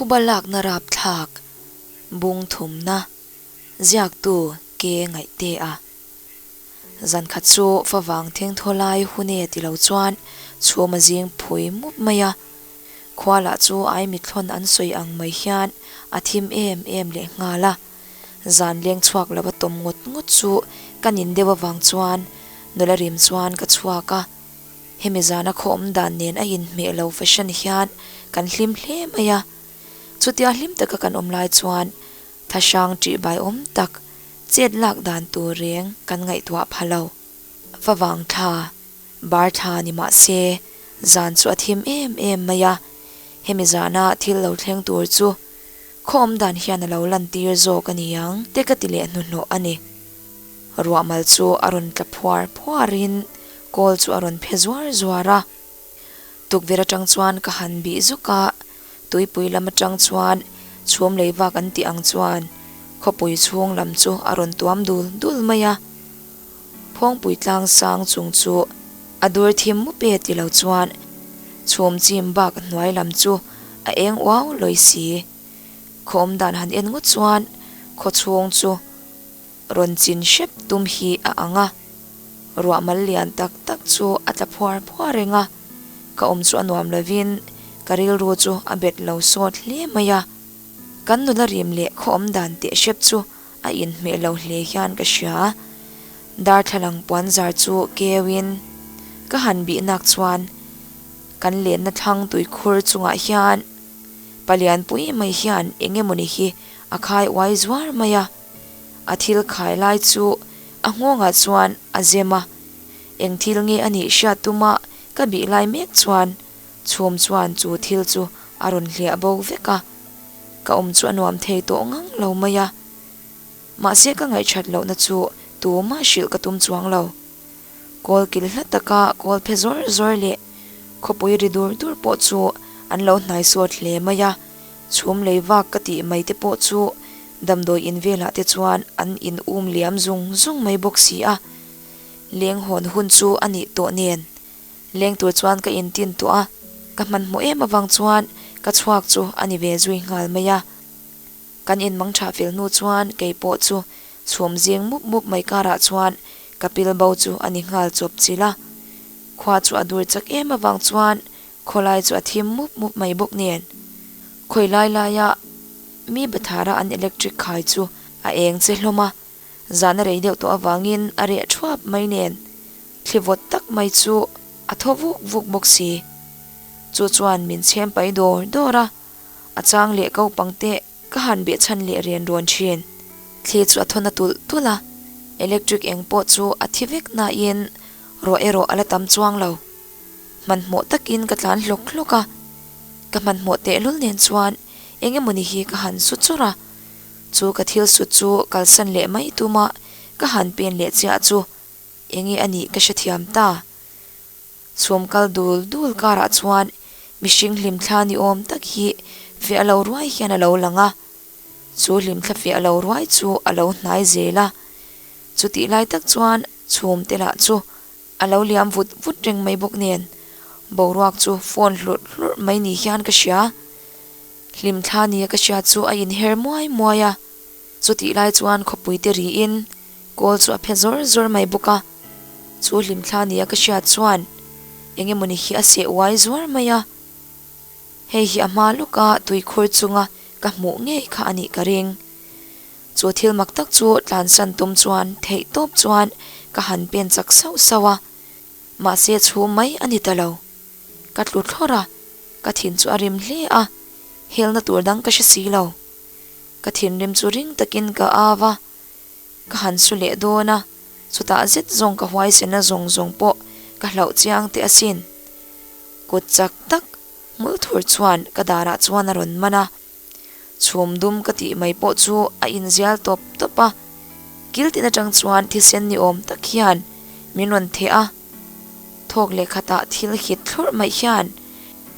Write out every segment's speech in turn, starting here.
Phuba lakna rapthlak bung thumna ziaktu ke ngaihte a. Zan khat chu favang thengthaw lai hun e ti lo chuan chhum a zing phui mup mai a. Khua lah chu ai mithlawn an sawi ang mai hian a thim em em leh nghal a. Zan leng chhuak lo a tawm ngawt ngawt chu ka nin deuh avang chuan nula rim chuan ka chhuak a. Hemi zana khaw awm dan nen a inhmeh lo fashion hian kan hlim hle mai a. Chutia hlim taka kan awm lai chuan thahrang ṭih bai awm tak chet lak dan tur reng kan ngaihtuah pha lo. Favang thla, bar thla ni mah se zan chu a thim em em mai a. Hemi zana thil lo thleng tur chu khaw awm dan hian a lo lantir zawk a ni ang te ka ti leh hnuhnawh a ni. Ruahmal chu a rawn tla phuar phuarin kawl chu a rawn phe zuar zuar a. Tukverh atang chuan ka han bih zuk a, tuipui lam atang chuan chhum lei vak an tih ang chuan khawpui chhung lam chu a rawn tuam dul dul mai a. Phawngpui tlang sang chung chu a dur thim mup e ti lo chuan chhum chim bak hnuai lam chu a eng uau lawi si. Khaw awm dan han en ngawt chuan khaw chhung chu Rawn chin hrep tum hi a ang a, ruah mal lian tak tak chu a tla phuar phuar reng a, ka awm chu a nuam lovin ka rilru chu a bet lo sawt hle mai a, kan nula rim leh khaw awm dan teh hrep chu a inhmeh lo hle hian ka hria. Darthlalang puan zar chu keuin ka han bih nak chuan kan lenna thlang tuikhur chungah hian palian pui mai hian eng emawni hi a khai uai zuar mai a. A thil khai lai chu a nghawngah chuan a zem a, eng thil nge a nih hriat tuma ka bih lai mek chuan chhum chuan chu thil chu a rawn hliah bo vek a, ka awm chu a nuam thei tawh ngang lo mai a. Mahse ka ngaihṭhat lohna chu tumah hrilh ka tum chuang lo. Kawl kil hla taka kawl phe zawr zawr leh khawpui ri dur dur pawh chu an lo hnai sawt hle mai a, chhum lei vak ka tih mai te pawh chu damdawi in velah te chuan an in um liam zung zung mai bawk si a. Leng hawn hun chu a nih tawh nen leng tur chuan ka intin tawh a, ka hmanhmawh em avang chuan ka chhuak chu a ni ve zui nghal mai a. Kan inmang tha fel hnu chuan kei pawh chu chhum zing mup mup mai karah chuan ka pil bo chu a ni nghal chawp chilh a. Khua chu a dur chak em avang chuan khawlai chu a thim mup mup mai bawk nen. Khawi lai laia mi bathara an electric khai chu a eng che hlawm a, zan a rei deuh tawh avangin a reh thuap mai nen thli vawt tak mai chu a thaw vuk vuk bawk si. Chu chuan min chhem pai dawr dawr a. A chang leh ko pang te ka han beh chhan leh rian rawn thin. Thli chu a thawn a tulh tulh a, electric eng pawh chu a thi vek nain ruah erawh a la tam chuang lo. Hmanhmawh takin ka tlan hlawk hlawk a, ka hmanhmawh tehlul nen chuan eng emawni hi ka han su chawrh a, chu ka thil sut chu kalsan leh mai tuma ka han pen leh chiah chu enge a nih ka hrethiam ta. Chhum kal dul dul karah chuan mihring hlimthla ni awm tak hi fiah lo ruai hian a lo lang a, chu hlimthla fiah lo ruai chu a lo hnai zel a. Chutih lai tak chuan chhum te lah chu a lo liam vut vut reng mai bawk nen boruak chu phone hlurh hlurh mai ni hian ka hria. Hlimthla nia ka hria chu a inher muai muai a. Chutih lai chuan khawpui te riin kawl chu a phe zawr zawr mai bawk a, chu hlimthla nia ka hriat chuan eng emawni hi a seh uai zuar mai a, hei hi a hma lawka tuikhur chunga ka hmuh ngei kha a nih ka ring. Chu thil mak tak chu tlansan tum chuan theih tawp chuan ka han pen chak sauh sauh a, mahse chhum mai a ni ta lo. Ka tlu thlawrh a, ka thin chu a rim hle a, helna tur dang ka hre si lo. Ka thinrim chu ring takin ka au a, ka han su leh dawn a, chutah zet zawng ka huaisena zawng zawng pawh ka hlauh chiang teh asin. Kut chak tak hmul thur chuan ka darah chuan a rawn man a, chhum dum ka tih mai pawh chu a inzial tawp tawp a, kil tin atang chuan thisen ni awm tak hian min rawn theh a, thawk leh khatah thil hit thlurh mai hian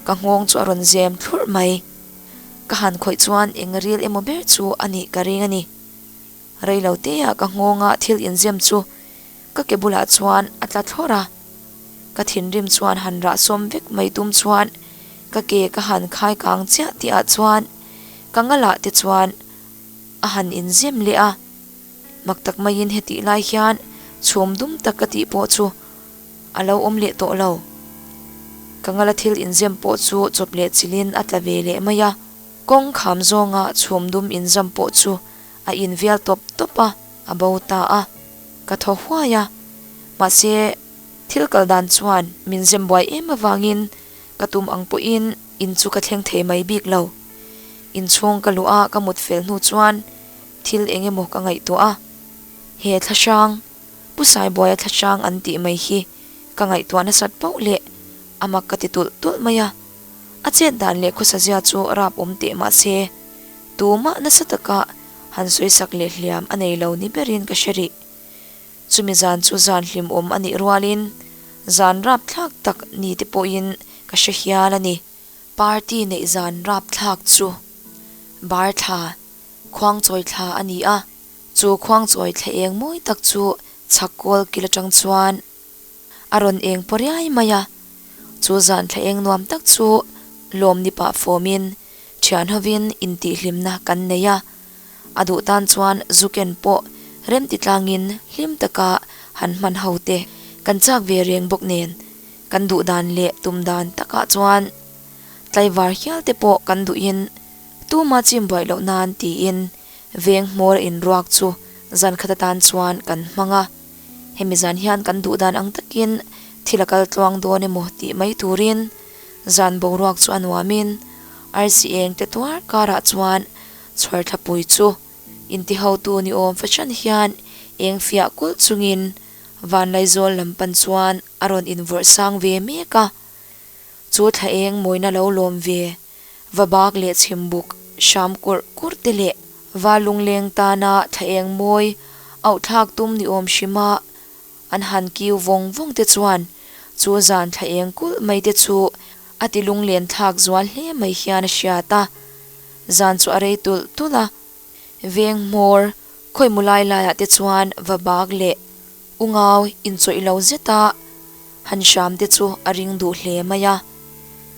ka nghawng chu a rawn zem thlurh mai. Ka han khawih chuan eng ril emaw ber chu a nih ka ring a ni. Rei lo teah ka nghawnga thil inzem chu ka ke bulah chuan a tla thlawrh a. Ka thinrim chuan han rah sawm vek mai tum chuan ka ke ka han khai kang chiah tihah chuan Ka ngalah te chuan a han inzem leh a, mak tak maiin hetih lai hian chhum dum tak ka tih pawh chu a lo awm leh tawh lo. Ka ngala thil inzem pawh chu chawp leh chilhin a tla ve leh mai a, kawng kham zawnga chhum dum inzam pawh chu a invial tawp tawp a, a bo ta a, ka thaw huai a, mahse thil kal dan chuan min zem buai em avangin ka tum ang pawhin in chu ka thleng thei mai bik lo. Inchhung ka luh a ka mut fel hnu chuan thil eng emaw ka ngaihtuah a, he thlahrang, Pu Saibuaia thlahrang an tih mai hi ka ngaihtuah nasat pauh leh a mak ka ti tulh tulh mai a. A chet dan leh khawsazia chu rap awm teh mah se, tumah nasa taka han sawisak leh hliam a nei lo ni berin ka hre rih. Chumi zan chu zan hlimawm a nih rualin zan rapthlak tak ni te pawhin ka hre hial a ni. Party neih zan rapthlak chu bar thla, khuangchawi thla a ni a, chu khuangchawi thla eng mawi tak chu chhak kawl kil atang chuan a rawn eng paw riai mai a, chu zan thla eng nuam tak chu lawm ni pah fawmin thian hovin intihhlimna kan nei a, a duh tan chuan zu ken pawh remti tlangin hlim taka han hman ho te kan chak ve reng bawk nen kan duh dan leh tum dan takah chuan tlaivar hial te pawh kan duhin tuma chim buaih loh nan tiin veng hmawr a inruak chu zan khat atan chuan kan hmang a. Hemi zan hian kan duh dan ang takin thil a kal tluang dawn emaw tih mai turin zan boruak chu a nuamin arsi eng te tuar karah chuan chhuar thlapui chu intihotu ni awm fahran hian eng fiah kulh chungin Vanlaizawl lam pan chuan a rawn invawrh sang ve mek a. Chu thla eng mawina lo lawm ve va bak leh chhimbuk hram kurh kurh te leh va lungleng tana thla eng mawi auhthlak tum ni awm hrima an han kiu vawng vawng te chuan chu zan thla eng kulh mai te chu a ti lunglen thlak zual hle mai hian a hriat a. Zan chu a rei tulh tulh a, veng hmawr khawimu lai laiah te chuan va bak leh U ngau inchawih lo zeta han hram te chu a ring duh hle mai a.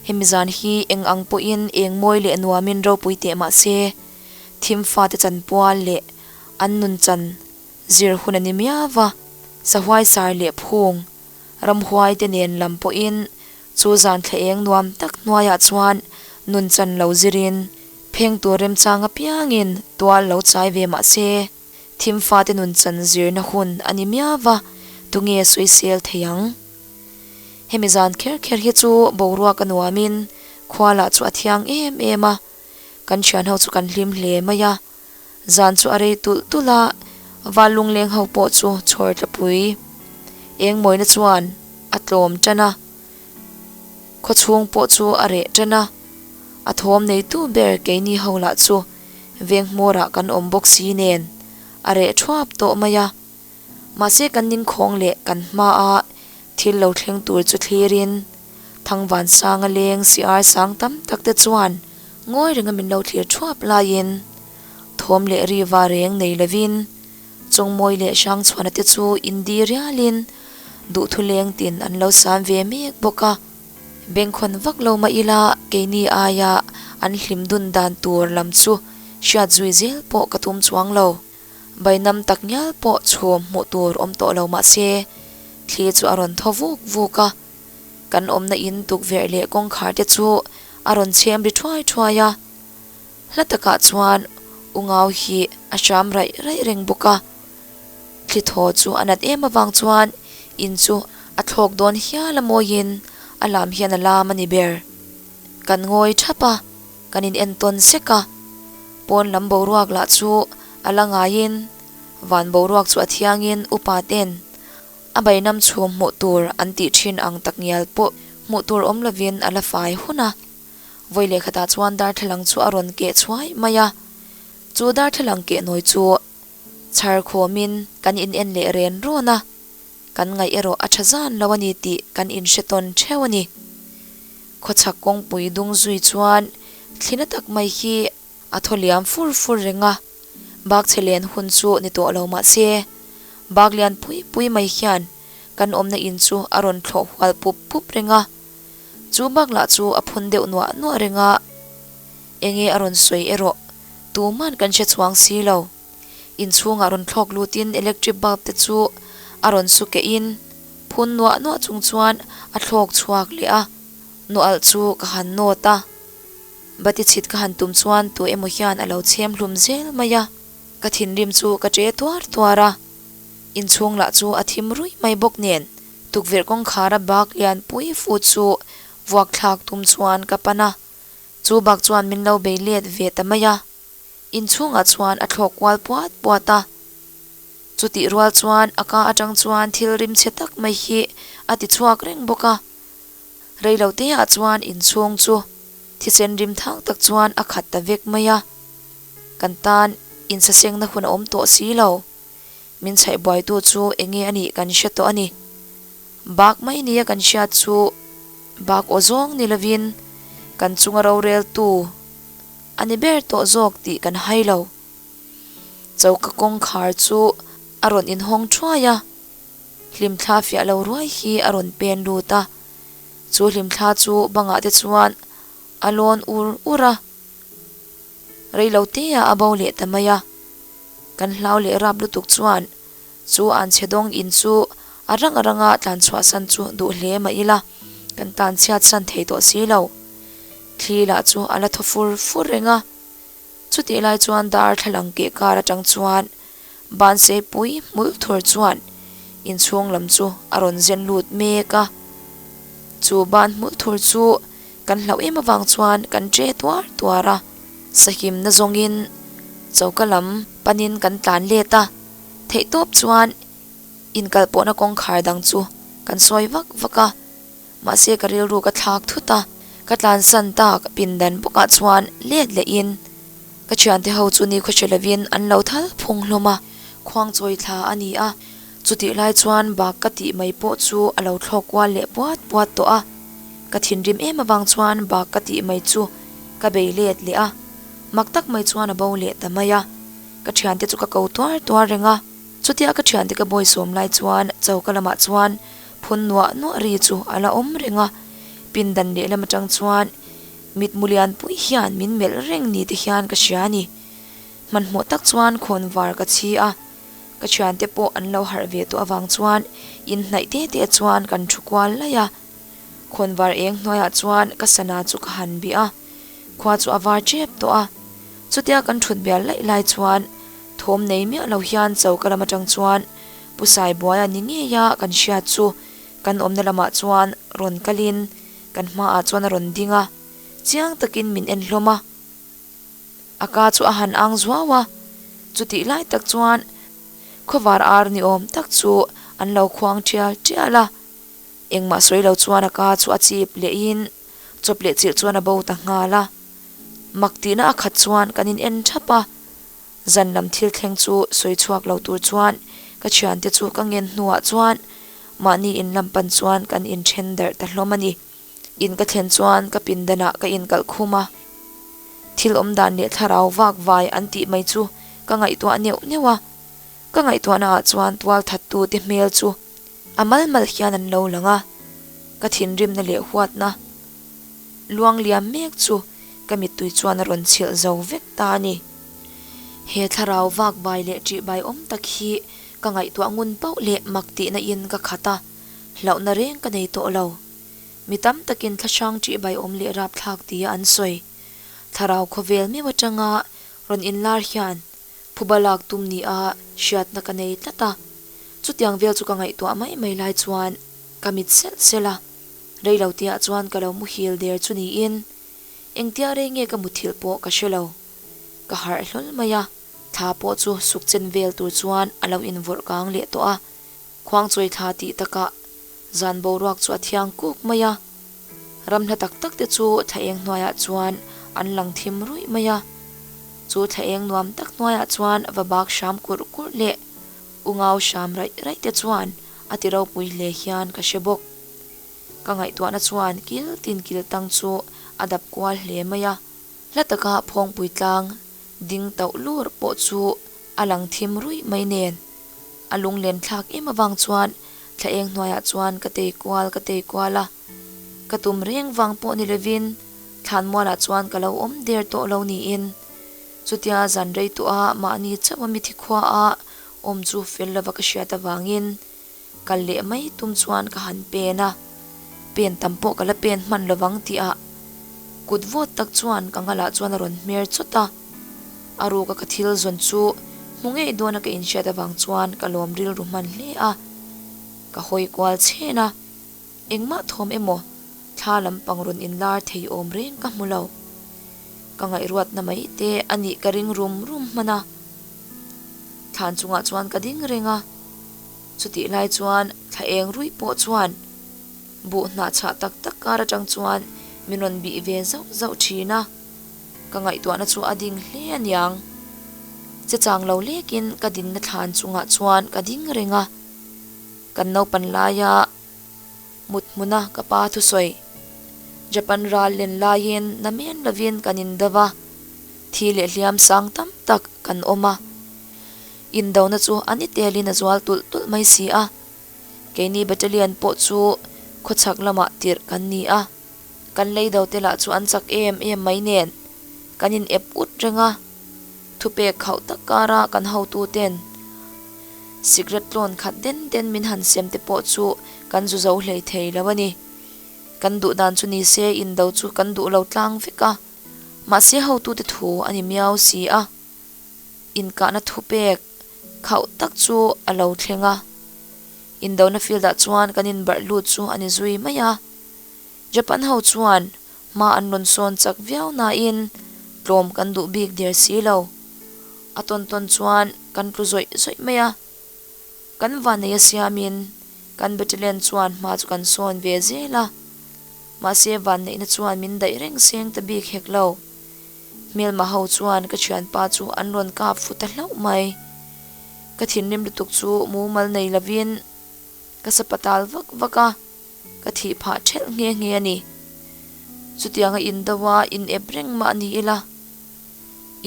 Hemi zan hi eng ang pawhin eng mawi leh nuamin ropui teh mah se, thim fate chanpual leh an nun chan zir hun a ni miau va, sahuai sar leh phung ramhuai te nen lam pawhin chu zan thla eng nuam tak hnuaiah chuan nun chan lo zirin pheng tur remchang apiangin tual lo chai ve mah se, Thim fate nun chan zirna hun a ni miau va, tunge sawisel thei ang? Hemi zan kher kher hi chu boruak a nuamin khua lah chu a thiang em em a, kan thian ho chu kan hlim hle mai a. Zan chu a rei tulh tulh a, val lungleng ho pawh chu chhawr tlapui eng mawina chuan a tlawm tan a, khawchhung pawh chu a reh tan a, a thawm neitu ber keini ho lah chu Veng hmawrah kan awm bawk si nen a reh thuap tawh mai a. Mahse kan inkhawng leh kan hmaa thil lo thleng tur chu thlirin Thangvan sanga leng siar sang tam tak te chuan ngawi renga min lo thlir thuap laiin thawm leh ri va reng nei lovin Chawngmawi leh Hrangchhuana te chu indi rialin duhthu leng tin an lo sam ve mek bawk a. Bengkhawn vak lo mah ila keini aia an hlim dun dan tur lam chu hriat zui zel pawh ka tum chuang lo. Bainam tak ngial pawh chhum hmuh tur awm tawh lo mah se thli chu a rawn thaw vuk vuk a, kan awmna in tukverh leh kawngkhar te chu a rawn chhem ri thuai thuai a. Hla takah chuan u ngau hi a hram raih raih reng bawk a, thli thaw chu a nat em avang chuan in chu a thlawk dawn hial a mawiin a lam hian a lam a ni ber. Kan ngawi thap a, kan in entawn sek a, pawn lam boruak lah chu a la ngaiin van boruak chu a thiangin upa ten a bainam chhum hmuh tur an tih thin ang tak ngial pawh hmuh tur awm lovin a la fai hun a. Vawi leh khatah chuan darthlalang chu a rawn keh chhuai mai a, chu darthlalang keh nawi chu chhar khawmin kan in en leh ren rawn a, kan ngaih erawh a tha zan lo a ni tih kan inhre tawn theuh a ni. Khawchhak kawngpui dung zui chuan thlina tak mai hi a thaw liam fur fur reng a, bak chhe len hun chu ni tawh lo mah se, bak lian pui pui mai hian kan awmna in chu a rawn thlawh hual pup pup reng a. Chu bak lah chu a phun deuh nuah nuah reng a, enge a rawn sawi erawh. Tuman kan hre chhuang si lo. Inchhungah rawn thlawk lutin electric bulb te chu a rawn su kehin phun nuah nuah chung chuan a thlawk chhuak leh a, nualh chu ka han nawt a. Bati chhit ka han tum chuan tu emaw hian a lo chhem hlum zel mai a, ka thinrim chu ka ṭe tuar tuar a. Inchhung lah chu a thim ruih mai bawk nen tukverh kawngkhara bak lian pui fu chu vuak thlak tum chuan ka pan a, chu bak chuan min lo bei let ve ta mai a. Inchhungah chuan a thlawk kual puat puat a, chutih rual chuan a ka atang chuan thil rim chhe tak mai hi a ti chhuak reng bawk a. Reiloteah chuan inchhung chu thisen rim thang tak chuan a khat ta vek mai a, kan tan insasengna hun a awm tawh si lo. Min chhaih buaitu chu enge a nih kan hre tawh a ni. Bak mai nia kan hriat chu bak aw zawng ni lovin kan chunga roreltu a ni ber tawh zawk tih kan hai lo. Choka kawngkhar chu a rawn inhawng thuai a, hlimthla fiah lo ruai hi a rawn pen lut a, chu hlimthla chu bangah te chuan a lawn ur ur a, reiloteah a bo leh ta mai a. Kan hlau leh rap lutuk chuan chu an chhe dawng in chu a rang a ranga tlan chhuahsan chu duh hle mah ila, kan tlan chhiatsan thei tawh si lo. Thli lah chu a la thaw fur fur reng a, chutih lai chuan darthlalang keh kar atang chuan Bansei pui hmul thur chuan inchhung lam chu a rawn zen lut mek a, chu ban hmul thur chu kan hlauh em avang chuan kan ṭe tuar tuar a, sahimna zawngin choka lam panin kan tlan let a, theihtawp chuan inkalpawhna kawngkhar dang chu kan sawi vak vak a. Mahse ka rilru ka thlak thut a, ka tlansan tak pindan bawkah chuan let lehin ka thiante ho chu ni khawhre lovin an lo thal phung hlawm a, khuangchawi thla a ni a, chutih lai chuan bak ka tih mai pawh chu a lo thlawk kual leh puat puat tawh a, ka thinrim em avang chuan bak ka tih mai chu ka bei let leh a, mak tak mai chuan a bo leh ta mai a, ka thiante chu ka ko tuar tuar reng a. Chutia ka thiante ka bawisawm lai chuan choka lamah chuan phun nuah nuah ri chu a la awm reng a, pindan lehlam atang chuan mitmu lian pui hian min melh reng ni te hian ka hria a ni. Hmanhmawh tak chuan khawn var ka chhi a, ka thiante pawh an lo harh ve tawh avang chuan inhnaih te te chuan kan thu kual laih a. Khawn var eng hnuaiah chuan ka sana chu ka han bih a, khua chu a var tep tawh a. Chutia kan thut bial laih lai chuan thawm nei miah lo hian choka lam atang chuan Pu Saibuaia ni ngeia kan hriat chu kan awmna lamah chuan rawn kalin kan hmaah chuan a rawn ding a, chiang takin min en hlawm a. A ka chu a han ang zuau a, chutih lai tak chuan khawvar ar ni awm tak chu an lo khuang tial tial a. Engmah sawi lo chuan a ka chu a chip lehin chawp leh chilh chuan a bo ta nghal a. Mak tihna a khat chuan kan in en thap a, zan lam thil thleng chu sawi chhuak lo tur chuan ka thiante chu ka ngen hnuah chuan mahni in lam pan chuan kan in then darh ta hlawm a ni. In ka thlen chuan ka pindanah ka inkalh khum a, thil awm dan leh thlarau vak vai an tih mai chu ka ngaihtuah neuh neuh a, ka ngaihtuahna ah chuan tual thattu te hmel chu a mal mal hian an lo lang a, ka thinrimna leh huatna luang liam mek chu ka mittui chuan a rawn chhilh zo vek ta a ni. He thlarau vak bai leh ṭih bai awm tak hi ka ngaihtuah ngun pauh leh mak tihna in ka khat a, hlauhna reng ka nei tawh lo. Mi tam takin thlahrang ṭih bai awm leh rapthlak tia an sawi. Thlarau khawvel meuh atanga rawn inlar hian Phuba lak tum ni a hriatna ka nei tlat a, chutiang vel chu ka ngaihtuah mai mai lai chuan ka mit selh selh a, reilo tihah chuan ka lo muhil der chu niin engtia rei nge ka muthilh pawh ka hre lo. Ka harh hlawl mai a, thla pawh chu suk chen vel tur chuan a lo invawrh kang leh tawh a, Khuangchawi thla tih takah zan boruak chu a thiang kuk mai a, ram hla tak tak te chu thla eng hnuaiah chuan an lang thim ruih mai a. Chu thla eng nuam tak hnuaiah chuan va bak hram kurh kurh leh u ngau hram raih raih te chuan a ti ropui hle hian ka hre bawk. Ka ngaihtuahna chuan kil tin kil tang chu a dap kual hle mai a. Hla taka phawngpui tlang ding tauh lur pawh chu a lang thim ruih mai nen. A lunglen thlak em avang chuan thla eng hnuaiah chuan ka tei kual ka tei kual a, ka tum reng vang pawh ni lovin thlanmualah chuan ka lo awm der tawh lo niin. Chutia zan rei tawha mahni chauha mithi khuaa awm chu fel lova ka hriat avangin kal leh mai tum chuan ka han pen a, pen tam pawh ka la pen hman lovang tihah kut vawt tak chuan ka ngalah chuan a rawn hmer chawt a, a ruka ka thil zawn chu hmu ngei dawna ka inhriat avang chuan ka lawm rilru hman hle a, ka hawi kual chhen a, engmah thawm emaw thla lampang rawn inlar thei awm reng ka hmu lo. Ka ngaihruatna mai te a nih ka ring rum rum hman a, thlan chungah chuan ka ding reng a. Chutih lai chuan thla eng ruih pawh chuan buh hnah chhah tak tak kar atang chuan min rawn bih ve zauh zauh thin a, ka ngaihtuahna chu a ding hle aniang. Che chang lo lekin ka dinna thlan chungah chuan ka ding reng a, kan naupan laia mut hmuna ka pa thusawi Japan ral len laiin namen lovin kan indo va, thi leh hliam sang tam tak kan awm a. Indona chu a ni telin a zual tulh tulh mai si a, keini battalion pawh chu khawchhak lamah tirh kan ni a, kan leido te lah chu an chak em em mai nen kan in ep ut reng a, thupek khauh tak kara kan hotu ten sikret tlawn khat den den min han sem te pawh chu kan zu zo hlei thei lo a ni. Kan duh dan chu ni se indo chu kan duh lo tlang vek a, mahse hotute thu a ni miau si a. Inkahna thupek khauh tak chu a lo thleng a, Indona field-ah chuan kan inbarh lut chu a ni zui mai a. Japan ho chuan hma an rawn sawn chak viau nain tlawm kan duh bik der si lo. A tawn tawn chuan kan tlu zawih zawih mai a. Kan vanneia siamin kan battalion chuan hma chu kan sawn ve zel a, mahse vanneihna chuan min daih reng seng ta bik hek lo. Hmelma ho chuan ka thianpa chu an rawn kap fu ta hlauh mai. Ka thinrim lutuk chu mumal nei lovin ka sapatal vak vak a, ka thih phah thelh nghe nghe a ni. Chutianga indo a in ep reng mah ni ila,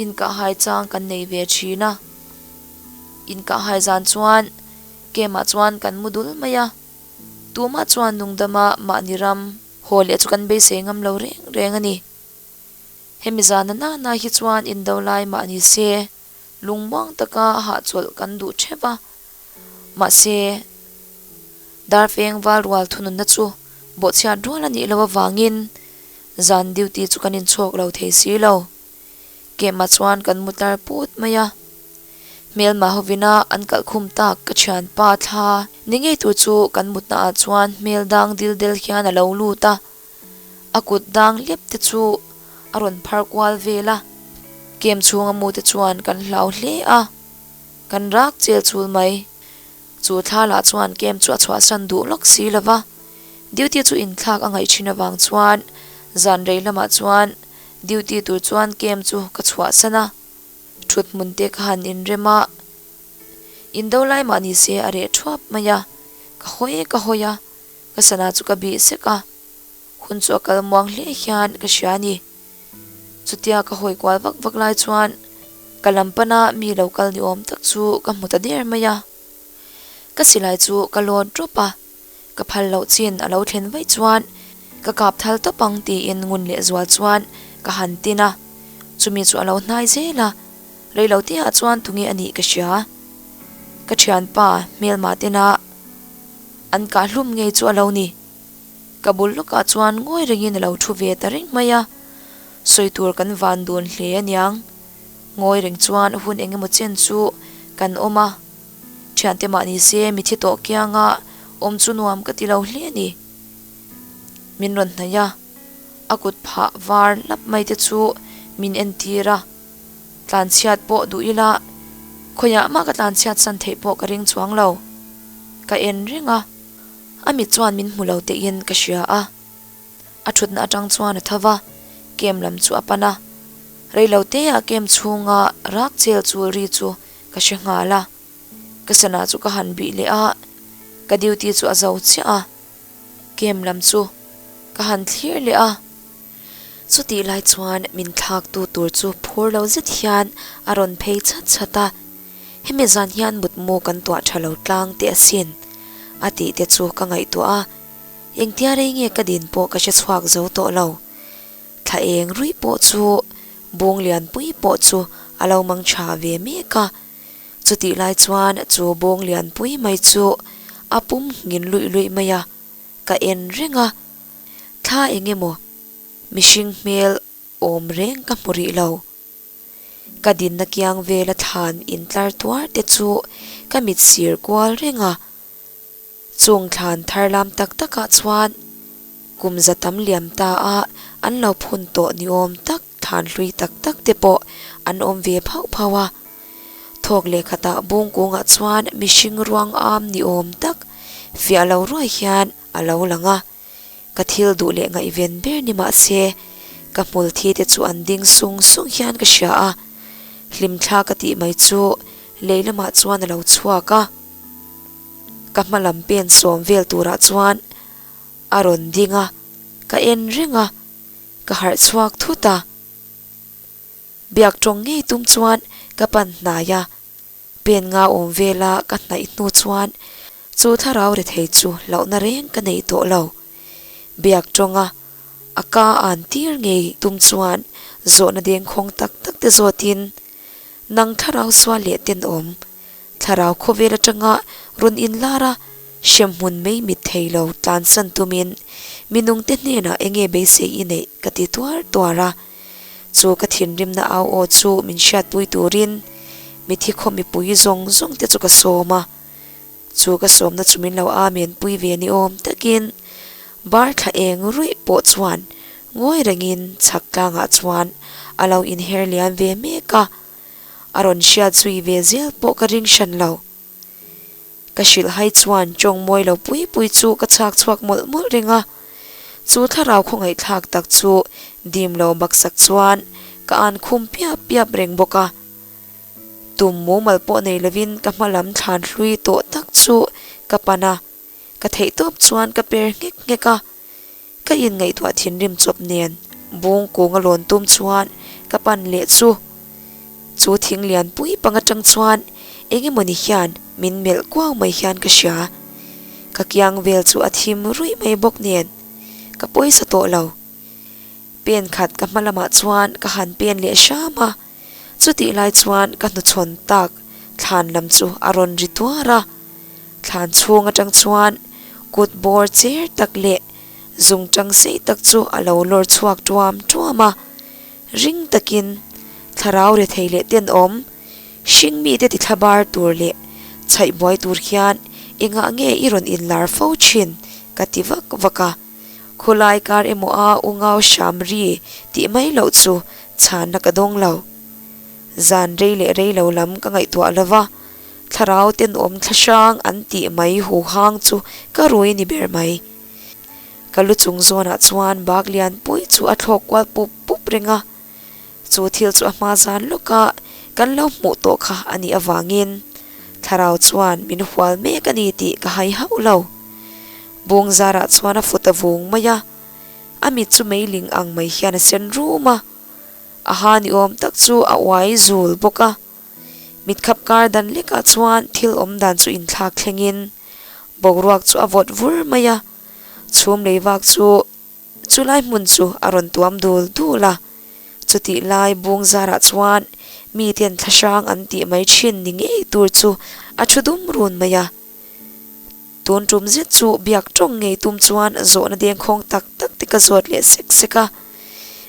inkahhai chang kan nei ve thin a. Inkahhai zan chuan camp ah chuan kan mu dul mai a, tumah chuan nungdama mahni ram haw leh chu kan beisei ngam lo reng reng a ni. Hemi zana nana hi chuan indo lai mah ni se, lungmuang taka hahchawlh kan duh theuh a. Mahse, Darfeng val rual thununna chu bawhchhiat rual a nih loh avangin zan duty chu kan inchhawk lo thei si lo. Kemah chuan kan mu tlar put mai a. Hmelma hovina an kalhkhum tak ka thianpa thla ni ngei tur chu kan mutnaah chuan hmel dang dil del hian a lo lut a. A kut dang lep te chu a rawn phar kual vel a, kem chhunga mu te chuan kan hlau hle a, kan rak chel chul mai. Chu thla lah chuan kem chu a chhuahsan duh lawk si lo va, duty chu inthlak a ngaih thin avang chuan zan rei lamah chuan duty tur chuan kem chu ka chhuahsan a, thut hmun te ka han inrem a, indo lai mah ni se a reh thuap mai a, ka hawi ka hawi a. Ka sana chu ka bih sek a, hun chu a kal muang hle hian ka hria a ni. Chutia ka hawi kual vak vak lai chuan ka lam pana mi lo kal ni awm tak chu ka hmu ta der mai a. Ka silai chu ka lawn ṭawp a, ka phal loh chin a lo thlen vaih chuan ka kap thal tawp ang tiin ngun leh zual chuan ka han tin a, chumi chu a lo hnai zel a, reiloteah chuan tunge a nih ka hria. Ka ṭhianpa hmelma tena. An kah hlum ngei chu a lo ni. Ka bul lawkah chuan ngawi rengin a lo thu ve ta reng mai a, sawi tur kan van dun hle aniang. Ngawi reng chuan hun eng emaw chen chu kan awm a, thiante mah ni se mithi tawh kianga awm chu nuam ka ti lo hle a ni. Min rawn hnaih a, a kut phah var lap mai te chu min entir a, Tlanchhiat pawh duh ila, khawiah mah ka tlanchhiat san theih pawh ka ring chuang lo. Ka en reng a, a mit chuan min hmu lo teihin ka hria a. A thutna atang chuan a tho va, kem lam chu a pan a. Reilo teah kem chhunga rak chel chul ri chu ka hre nghal a. Ka sana chu ka han bih leh a, ka duty chu a zo chiah a. Kem lam chu ka han thlir leh a. Chutih lai chuan min thlaktu tur chu phur lo zet hian a rawn phei chhat chhat a, Hemi zan hian mutmu kan tuah tha lo tlang teh asin, a tih te chu ka ngaihtuah a, engtia rei nge ka din pawh ka hre chhuak zo tawh lo. Thla eng ruih pawh chu bung lianpui pawh chu a lo mang tha ve mek a. Chutih lai chuan chu bawng lianpui mai chu a pum nghin luih luih mai a, ka en reng a. Thla eng emaw mihring hmel awm reng ka hmu rih lo. Ka dinna kiang vela thlan intlar tuar te chu ka mit sir kual reng a. Chung thlan thar lam tak takah chuan kum za tam liam ta a an lo phun tawh ni awm tak thlan hlui tak tak te pawh an awm ve phauh phauh a. Thawk leh khatah bung kungah chuan mihring ruang am ni awm tak fiah lo ruai hian a lo lang a. Ka thil duh leh ngaihven ber ni mah se ka hmul thi te chu an ding sung sung hian ka hria a. Hlimthla ka tih mai chu lei lamah chuan a lo chhuak a. Ka hma lam pen sawm vel turah chuan a rawn ding a, ka en reng a, ka harh chhuak thut a. Biak tawng ngei tum chuan ka pan hnai a, pen nga awm vela ka hnaih hnu chuan chu thlarau rethei chu hlauhna reng ka nei tawh lo. Biak tawnga a ka an tir ngei tum chuan zawhna dengkhawng tak tak te zawtin, Nang thlarau sual leh tenawm, Thlarau khawvel atanga rawn inlar a, hremhmun mai mit thei lo tlansan tumin minungte hnenah enge beisei i neih ka ti tuar tuar a. Chu ka thinrimna au aw chu min hriatpui turin mithi khaw mipui zawng zawng te chu ka sawm a. Chu ka sawmna chu min lo amen pui ve ni awm takin bar thla eng ruih pawh chuan ngawi rengin chhak tlangah chuan a lo inher liam ve mek a. A rawn hriat zui ve zel pawh ka ring hran lo. Ka hrilh hai chuan tawng mawi lo pui pui chu ka chhak chhuak mawlh mawlh reng a. Chu thlarau khawngaihthlak tak chu dim lo baksak chuan ka an khum piap piap reng bawk a. Tum mumal pawh nei lovin ka hma lam thlan hlui tawh tak chu ka pan a, ka theihtawp chuan ka per nghek nghek a. Ka inngaihtuah thinrim chawp nen bung kung a lawn tum chuan ka pan leh chu. Chu thing lian pui pang atang chuan eng emawni hian min melh kuau mai hian ka hria. Ka kiang vel chu a thim ruih mai bawk nen ka pawisa tawh lo. Pen khat ka hma lamah chuan ka han pen leh hram a, chutih lai chuan ka hnuchhawn tak thlan lam chu a rawn ri tuar a. Thlan chhung atang chuan kut bawr cher tak leh zung tang sei tak chu a lo lawr chhuak tuam tuam a. Ring takin thlarau rethei leh tenawm hring mite ti thlabar tur leh chhaih buai tur hian engah nge i rawn inlar fo thin ka ti vak vak a. Khulai kar emaw a u ngau hram ri tih mai loh chu chhanna ka dawng lo. Zan rei leh rei lo lam ka ngaihtuah lo va. Thlarau tenawm thlahrang an tih mai huhang chu ka rui ni ber mai. Ka lu chung zawnah chuan bak lian pui chu a thlawk kual pup pup reng a. Chu thil chu a hma zan lawka kan lo hmuh tawh kha a nih avangin thlarau chuan min hual mek a ni tih ka hai hauh lo. Bung zarah chuan a fut a vung mai a, a mit chu meiling ang mai hian a sen rum a, a ha ni awm tak chu a uai zul bawk a. Mitkhap kar dan lekah chuan thil awm dan chu inthlak thlengin boruak chu a vawt vur mai a, chhum lei vak chu chulai hmun chu a rawn tuam dul dul a. Chutih lai bung zarah chuan miten thlahrang an tih mai thin ni ngei tur chu a thu dum run mai a. Tun tum zet chu biak tawng ngei tum chuan zawhna dengkhawng tak tak te ka zawt leh sek sek a,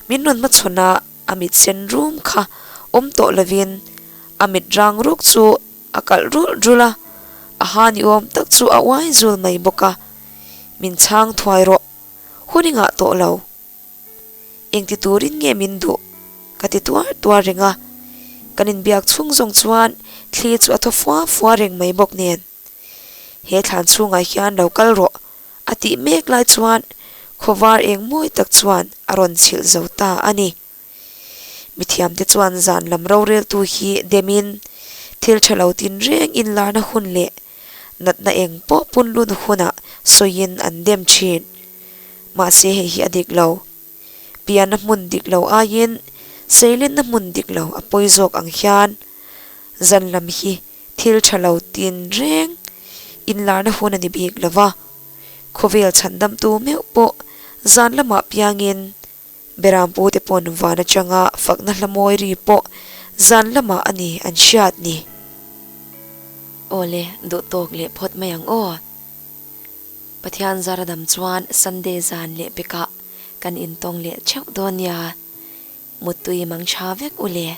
min rawn hmachhawn a. A mit sen rum kha awm tawh lovin a mit rang ruk chu a kalh rulh rulh a, a ha ni awm tak chu a uai zul mai bawk a. Min chhang thuai rawh, hun i ngah tawh lo. Engti turin nge min duh? Ka ti tuar tuar reng a, kan inbiak chhung zawng chuan thli chu a thaw fua fua reng mai bawk nen. He thlan chhungah hian lo kal rawh a tih mek lai chuan khawvar eng mawi tak chuan a rawn chhilh zo ta a ni. Mithiamte chuan zan lam roreltu hi demin thil tha lo tinreng inlarna hun leh natna eng pawh punlun hunah sawiin an dem thin. Mahse hei hi a dik lo. Pianna hmun dik lo aiin seilenna hmun dik lo a pawi zawk ang hian zan lam hi Thil tha lo tin reng inlarna hun a ni bik lo va, khawvel chhandamtu meuh pawh zan lamah piangin Berampu te pawn van atanga fakna hla mawi ri pawh Zan lamah a ni an hriat ni. Awle, duh tawk leh phawt mai ang aw. Pathian zara dam chuan Sunday zan leh pekah kan intawng leh theuh dawn nia. Muttui mang tha vek u le.